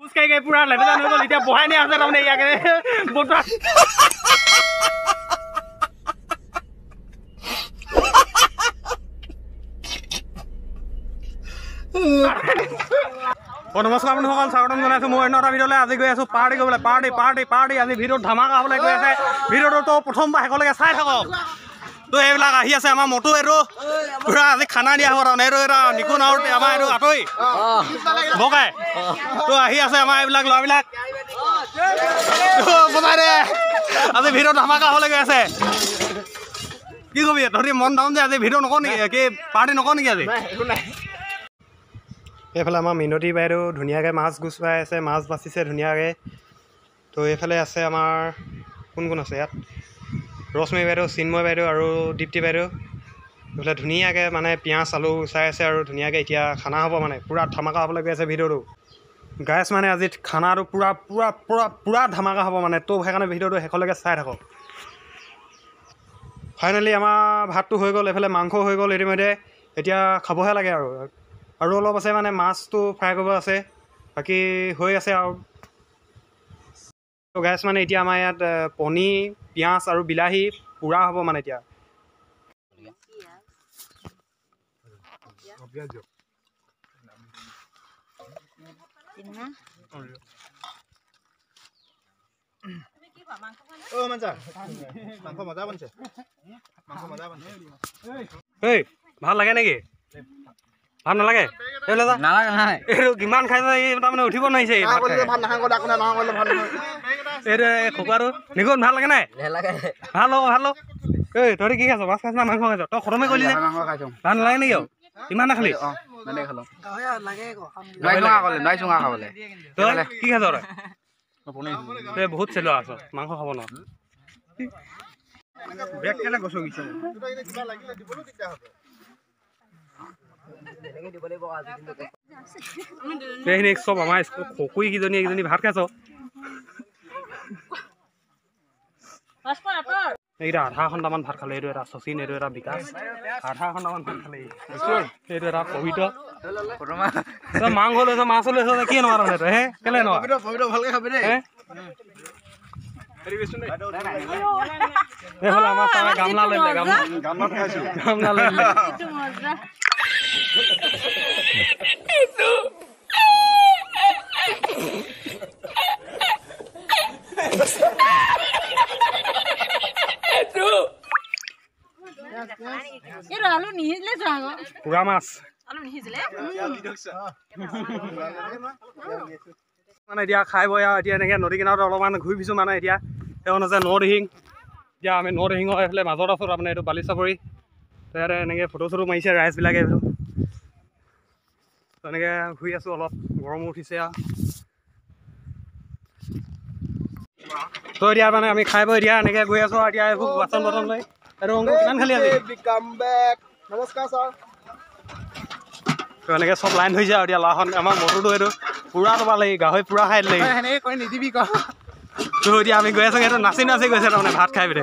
খোজকাঢ়ি গাড়ী পুৰা লেবেজান হৈ গ'ল। এতিয়া বহাই নিয়া আছে তাৰমানে ইয়াকে বতৰা। অ নমস্কাৰ বন্ধুসকল, স্বাগতম জনাইছোঁ মই অন্য এটা ভিডিঅ'লৈ। আজি গৈ আছোঁ পাৰ্টি কৰিবলৈ, পাৰ্টি পাৰ্টি পাৰ্টি। আজি ভিডিঅ'ত ধামাকা হ'বলৈ গৈ আছে। ভিডিঅ'টো প্ৰথমবাৰ শেষলৈকে চাই থাকক। তো এইবিলাক আহি আছে আমাৰ মটো, এইটো পুৰা আজি খানা দিয়া হ'ব তাৰমানে। এইটো এটা নিকুণ আৰু আমাৰ এইটো আঁতৰি বগাই তো আহি আছে আমাৰ এইবিলাক ল'ৰাবিলাক। বজাই দে, আজি ভিডিঅ'ত ধামাকা হ'বলৈ গৈ আছে। কি কবি তহঁতি, মন ডাউন যে আজি ভিডিঅ' নকৰ নেকি, কি পাৰ্টি নকৰ নেকি আজি? এইফালে আমাৰ মিনতি বাইদেউ ধুনীয়াকৈ মাছ গুচুৱাই আছে, মাছ বাচিছে ধুনীয়াকৈ। তো এইফালে আছে আমাৰ কোন কোন আছে ইয়াত, ৰশ্মি বাইদেউ, চিন্ময় বাইদেউ আৰু দীপ্তি বাইদেউ। এইফালে ধুনীয়াকৈ মানে পিঁয়াজ আলু চাই আছে আৰু ধুনীয়াকৈ এতিয়া খানা হ'ব, মানে পূৰা ধামাকা হ'বলৈ গৈ আছে ভিডিঅ'টো। গাইছ মানে আজি খানাটো পূৰা পূৰা পূৰা পূৰা ধামাকা হ'ব মানে, তো সেইকাৰণে ভিডিঅ'টো শেষলৈকে চাই থাকক। ফাইনেলি আমাৰ ভাতটো হৈ গ'ল, এইফালে মাংস হৈ গ'ল ইতিমধ্যে। এতিয়া খাবহে লাগে আৰু, আৰু অলপ আছে মানে মাছটো ফ্ৰাই কৰিব আছে, বাকী হৈ আছে আৰু। গাইছ মানে এতিয়া আমাৰ ইয়াত পনীৰ, পিঁয়াজ আৰু বিলাহী পোৰা হ'ব মানে এতিয়া। এই ভাল লাগে নেকি? ভাল নালাগে? এইটো কিমান খাইছে তাৰমানে উঠিব নোৱাৰিছে। এইটো খকুৱাটো নিকুণ ভাল লাগে নাই? ভাল হ'ব, ভাল। এই তহঁতি কি খাইছ, মাছ খাইছ না মাংস খাইছ? তই খতমে কৰিলি যে, ভাল নালাগে নেকি? আৰু ইমান নাখালি? তই কি খাইছ? তই বহুত চেলোৱা আছ, মাংস খাব নোৱাৰ। সেইখিনি চব আমাৰ খকুই কেইজনী এইকেইজনী ভাত খাইছ। এইকেইটা আধা ঘণ্টামান ভাত খালে। এইটো এটা শচীন, এইটো এটা বিকাশ, আধা ঘণ্টামান ভাত খালে। এইটো এটা পবিত্ৰ, তই মাংস লৈছ, মাছো লৈছ, কি নোৱাৰ মানে তই? হে কেলে নোৱাৰ? এইফালে আমাৰ ছাৰে গামলা লৈ দিলে, গামলা লৈ দিলে। পুৰা মাছ মানে এতিয়া খাই বৈ আৰু এতিয়া এনেকৈ নদী কিনাৰত অলপমান ঘূৰি ফুৰিছোঁ মানে। এতিয়া এখন আছে নদিহিং, এতিয়া আমি নদিহিঙৰ এইফালে মাজত আছোঁ তাৰমানে। এইটো বালি চাপৰি, ইয়াতে এনেকৈ ফটো চটো মাৰিছে ৰাইজবিলাকে। এইটো তেনেকৈ ঘূৰি আছোঁ, অলপ গৰমো উঠিছে আৰু। তো এতিয়া মানে আমি খাই বৈ এতিয়া এনেকৈ গৈ আছোঁ আৰু। এতিয়া এইবোৰ বাচন বৰ্তন লৈ এইটো অংক কিমান খালি আজি? নমস্কাৰ ছাৰ। তো এনেকৈ চব লাইন ধৰিছে আৰু এতিয়া ল'ৰাখন আমাৰ মটৰটো এইটো পূৰা পালে, গাহৰি পূৰা খাই দিলে। তো এতিয়া আমি গৈ আছোঁ, এইটো নাচি নাচি গৈছে তাৰমানে ভাত খাই পিনে।